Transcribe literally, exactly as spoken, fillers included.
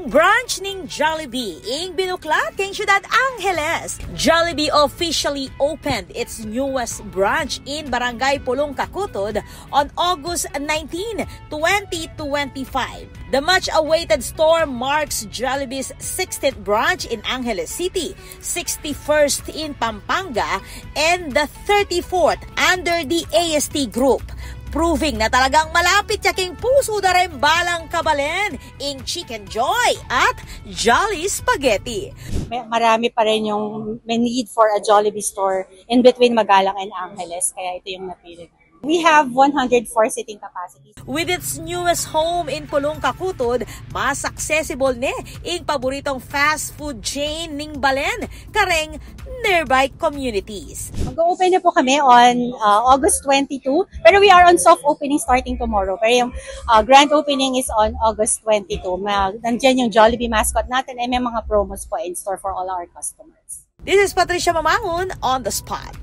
Branch ning Jollibee ing binuklat king Ciudad Angeles. Jollibee officially opened its newest branch in Barangay Pulong, Kakutud on August nineteen, twenty twenty-five. The much-awaited store marks Jollibee's sixteenth branch in Angeles City, sixty-first in Pampanga, and the thirty-fourth under the A S T Group, proving na talagang malapit ya king pusu da ring balang kabalen ing Chicken Joy at Jolly Spaghetti. May, marami pa rin yung may need for a Jollibee store in between Magalang and Angeles, kaya ito yung napili. We have one hundred four seating capacity. With its newest home in Pulong, Kakutud, mas accessible ne ing paboritong fast food chain ning balen kareng nearby communities. Mag-open na po kami on uh, August twenty-two, pero we are on soft opening starting tomorrow. Pero yung uh, grand opening is on August twenty-two. Ma- nandiyan yung Jollibee mascot natin, ay may mga promos po in store for all our customers. This is Patricia Mamangun on the spot.